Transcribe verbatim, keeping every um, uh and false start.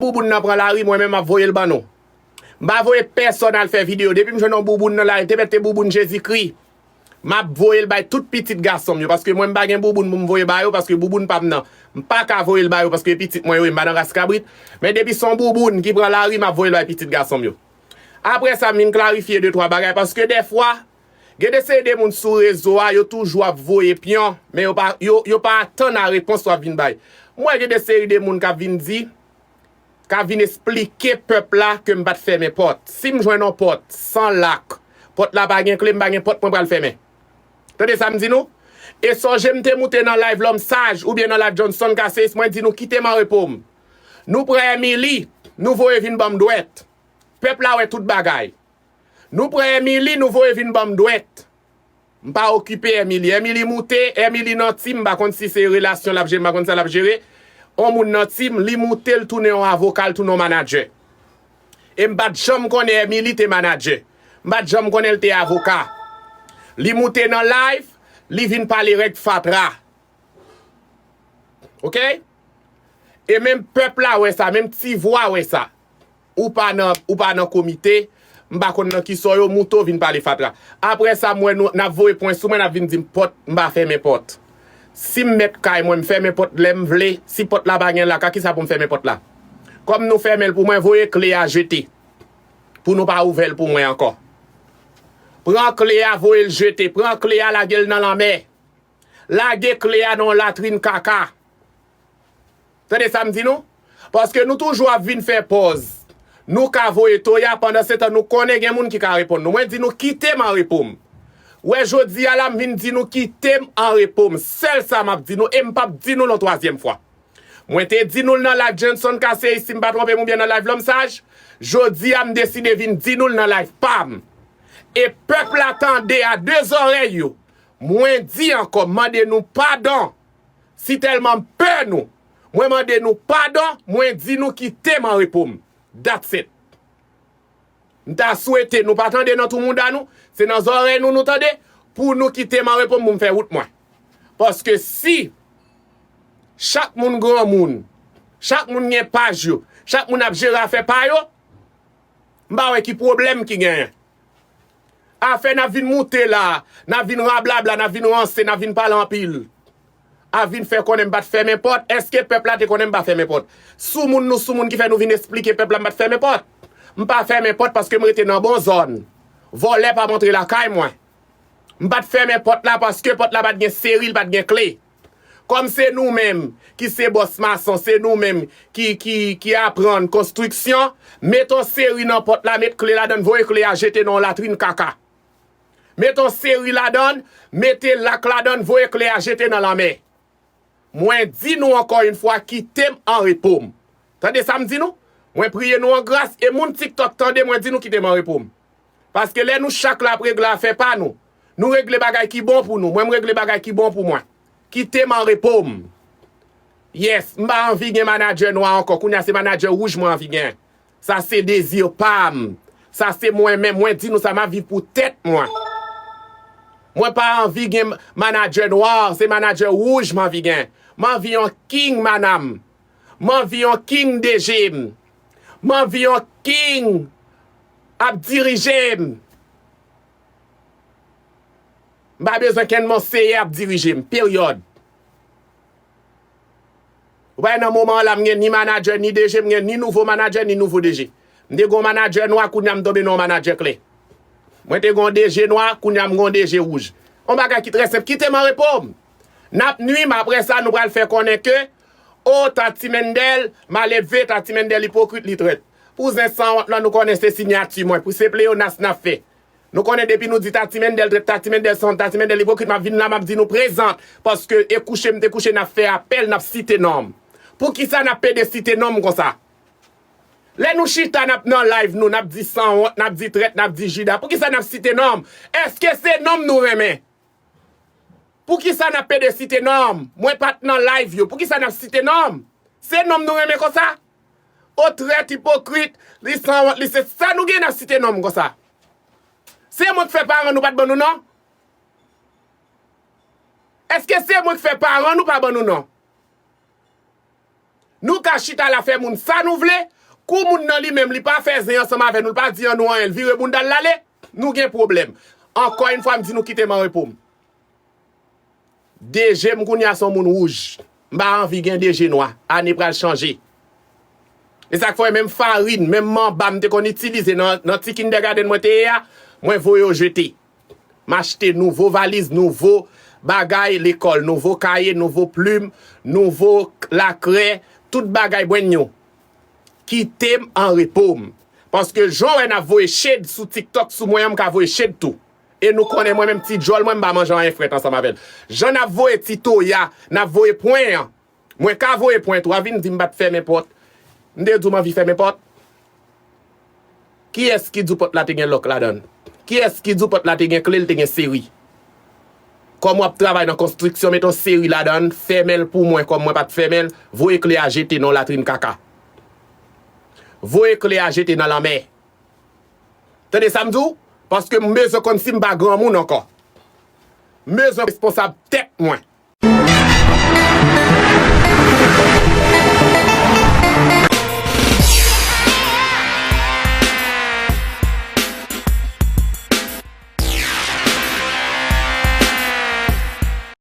bouboun nan pran lari, mwen menm m ap voye l ban nou. M pa voye pèsonn al fè videyo. Depi m jwenn yon bouboun nan lari, te mèt te bouboun Jezikri. M ap voye l bay tout pitit gason m yo, paske mwen m pa gen bouboun pou m voye ba yo, paske bouboun pa m nan. M pa ka voye l ba yo, paske pitit mwen yo, m pa nan ras kabrit. Men depi se yon bouboun ki pran lari, m ap voye l bay pitit gason m yo. Apre sa, m vin klarifye de twa bagay, paske dèfwa, gen de seri de moun sou rezo a, yo toujou ap voye pyon, men yo pa, yo, yo pa atann a repons w ap vin bay. M wè gen de seri de moun k ap vin di, k ap vin esplike pèp la ke m pa t fèmen pòt. Si m jwenn yon pòt san lak, pòt la pa gen kle, m pa gen pòt mwen pral fèmen. Tande sa m di nou? E sonje m te moute nan live Lòm Saj oubyen nan live Johnson Caceres, mwen di nou kite m an repo m. Nou pran Emily, nou voye vin ban m dwèt. Pèp la wè tout bagay. Nou pran Emily, nou voye vin ban m dwèt. M pa okipe Emily. Emily moute, Emily nan tim, m pa konn si se relasyon l ap jere, m pa konn sa l ap jere. On moun nan tim, li moute, l tounen yon avoka, l tounen yon manadjè. E m pa t janm konnen Emily te manadjè. M pa t janm konnen l te avoka. Li moute nan live, li vin pale règ fatra. Oke? E menm pèp la wè sa, menm ti vwa wè sa. Ou pa nan, ou pa nan komite, m pa konn nan ki sò yo, moute w vin pale fatra. Apre sa, m wè nou, n ap voye pwen sou mwen, n ap vin di m pòt, m pa fèmen pòt. Si m mèt kay mwen, m fèmen pòt lè m vle, si pòt la pa gen laka, kisa pou m fèmen pòt la? Kòm nou fèmen l pou mwen, voye kle a jete. Pou nou pa ouvè l pou mwen ankò. Pran kle a, voye l jete. Pran kle a, lage l nan lanmè. Lage kle a nan yon latrin kaka. Tande sa m di nou? Paske nou toujou ap vin fè pòz. Nou ka voye toya, pandan se tan nou konnen gen moun ki ka reponn nou. Mwen di nou kite m an repo m. Wè jodi a la m vin di nou kite m an repo m. Sèl sa m ap di nou e m p ap di nou l yon twazyèm fwa. Mwen te di nou l nan live Johnson Caceres, si m pa twonpe m, oubyen nan live Lòm Saj. Jodi a m deside vin di nou l nan live pa m. E pèp la tande a de zòrèy yo. Mwen di ankò, m mande nou padon. Si tèlman m pè nou, mwen mande nou padon, mwen di nou kite m an repo m. That's it. M ta swete nou pa tande nan tou mounda nou, se nan zòrèy nou nou tande, pou nou kite m an repo m pou m fè wout mwen. Paske si chak moun granmoun, chak moun gen paj yo, chak moun ap jere afè pa yo, m pa wè ki pwoblèm ki genyen. Afè n ap vin moute la, n ap vin rablabla, n ap vin ranse, n ap vin pale anpil. Ap vin fè konnen m pa t fèmen pòt. Èske pèp la te konnen m pa fèmen pòt? Soumoun nou soumoun ki fè nou vin esplike pèp la m pa t fèmen pòt. M pa fèmen pòt paske m rete nan bon zòn. Vòlè pa montre lakay mwen. M pa t fèmen pòt la paske pòt la pa t gen seri, l pa t gen kle. Kòm se nou menm ki se bòs mason, se nou menm ki, ki, ki aprann konstriksyon, met yon seri nan pòt la, met kle ladann, voye kle a jete nan yon latrin kaka. Met yon seri ladann, mete lak ladann, voye kle a jete nan lanmè. Mwen di nou ankò yon fwa, kite m an repo m. Tande sa m di nou? Mwen priye nou an gras, e moun TikTok tande mwen di nou kite m an repo m. Paske lè nou chak la ap regle afè pa nou, nou regle bagay ki bon pou nou. Mwen, m regle bagay ki bon pou mwen. Kite m an repo m. Yes, m pa anvi gen manadjè nwa ankò. Kounye a se manadjè wouj mwen anvi gen. Sa se dezi pa m. Sa se mwen menm. Mwen di nou sa, m ap viv pou tèt mwen. Mwen pa anvi gen manadjè nwa, se manadjè wouj m anvi gen. M anvi yon king, madam. M anvi yon king D G m. M anvi yon king ap dirije m. M pa bezwen kenn monseyè ap dirije m. Peryòd. Ou pa wè nan moman an la, m gen ni manadjè, ni D G, m gen ni nouvo manadjè, ni nouvo D G. M te gen yon manadjè nwa, kounye a m tonbe nan yon manadjè klè. Mwen te gen yon D G nwa, kounye a m gen yon D G wouj. Yon bagay ki trè senp, kite m an repo m. N ap nwi m, apre sa, nou pral fè konnen ke, o, Tati Mendel, maledve, Tati Mendel ipokrit, li trèt. Pou zen sanwont lan, nou konnen se siyati mwen, pou se pleyonas n ap fè. Nou konnen depi nou di Tati Mendel trèt, Tati Mendel sanwont, Tati Mendel ipokrit, m ap vin la, m ap di nou prezan, paske e kouche m te kouche, n ap fè apèl, n ap site non m. Poukisa n ap pede site non m konsa? Lè nou chita, n ap nan live nou, n ap di sanwont, n ap di trèt, n ap di jida. Poukisa n ap site non m? Èske se non m nou renmen? Poukisa n ap pede site non m? Mwen pa t nan live yo. Poukisa n ap site non m? Se non m nou renmen konsa? O trèt, ipokrit, li sanwont, li se sa nou gen n ap site non m konsa. Se mwen k fè paran nou pa t ban nou non? Èske se mwen k fè paran nou pa ban nou non? Nou ka chita la fè moun sa nou vle. Kou moun nan li menm, li pa fè zen ansanm avè nou, li pa di an nou anyen, li vire bounda l l ale, nou gen pwoblèm. Ankò yon fwa, m di nou kite m an repo m. De je m kounye a se yon moun wouj. M pa anvi gen de je nwa. Ane pral chanje. E sa k fè menm farin, menm manba m te konn itilize nan, nan ti kindergarten mwen te ye a, mwen voye yo jete. M achte nouvo valiz, nouvo bagay lekòl, nouvo kaye, nouvo plim, nouvo lakrè, tout bagay brand new. Kite m an repo m. Paske jan w wè n ap voye shade sou TikTok sou mwen an, m ka voye shade tou. E nou konnen mwen menm ti djòl mwen, m pa manje anyen frèt ansanm avè l. Jan n ap voye ti toya, n ap voye pwen an. Mwen ka voye pwen tou, a vin di m pa t fèmen pòt. M te di w m anvi fèmen pòt. Kiyès ki di w pòt la te gen lòk ladan l? Kiyès ki di w pòt la te gen kle, l te gen seri? Kòm w ap travay nan konstriksyon, mete yon seri ladan l, fèmen l pou mwen, kòm mwen pa t fèmen l, voye kle a jete nan yon latrin kaka. Voye kle a jete nan lanmè. Tande sa m di w? Paske m bezwen konn si m pa granmoun ankò. M bezwen responsab tèt mwen.